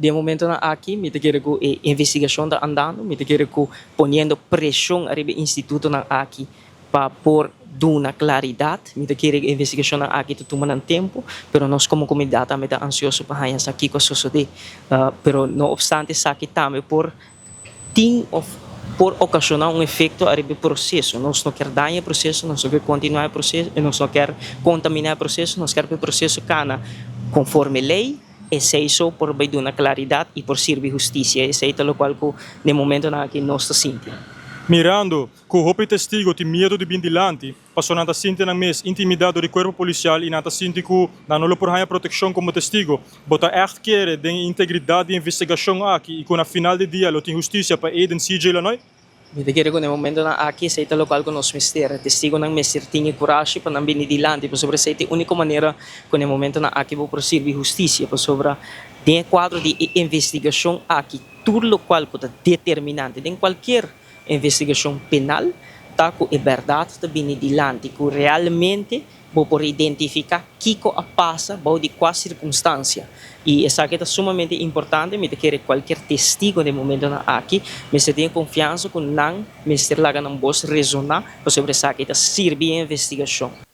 Den momentonan aki mi ta kere ku e investigashon ta andando, mi ta kere ku poniendo preshon ariba e institutonan aki pa por duna klaridat. Mi ta kere ku e investigashonnan aki ta tuma nan tempu, pero nos komo komunidat tambe ta ansioso pa haña sa kiko a sosodé. Pero no opstante esaki tambe por tin òf por okashoná un efekto ariba e proseso. Nos no kier daña e proseso, nos no kier kontinuá e proseso, nos no kier kontaminá e proseso, nos kier pa e proseso kana konforme lei. Esei so por bai duna klaridat i por sirbi hustisia. Esei ta lokual ku den momentonan aki nos ta sinti. Mirando ku hopi testigo tin miedu di bin dilanti, pasobra nan ta sinti nan mes intimidá dor di kuerpo polisial i nan ta sinti ku nan no lo por haña protekshon komo testigo, bo ta ègt kere den e integridat di e investigashon aki i ku na final di dia lo tin hustisia pa Aiden CJ Lanoy? Mi ta kere ku na e momentonan aki esei ta lokual ku nos mester. Testigunan mester tin e kurashi pa nan bini dilanti, pasobra esei ta e úniko manera ku na e momentonan aki bo por sirbi hustisia. Pasobra den e kuadro di e investigashon aki tur lokual ku ta determinante den kualkier investigashon penal ta ku e bèrdat ta bini dilanti, ku realmente Bo por identifiká kiko a pasa bou di kua sirkunstansia. I esaki ta sumamente importante, mi ta kere kualkier testigo den momentonan aki mester tin e konfiansa ku nan mester laga nan bos resoná pasobra esaki ta sirbi e investigashon.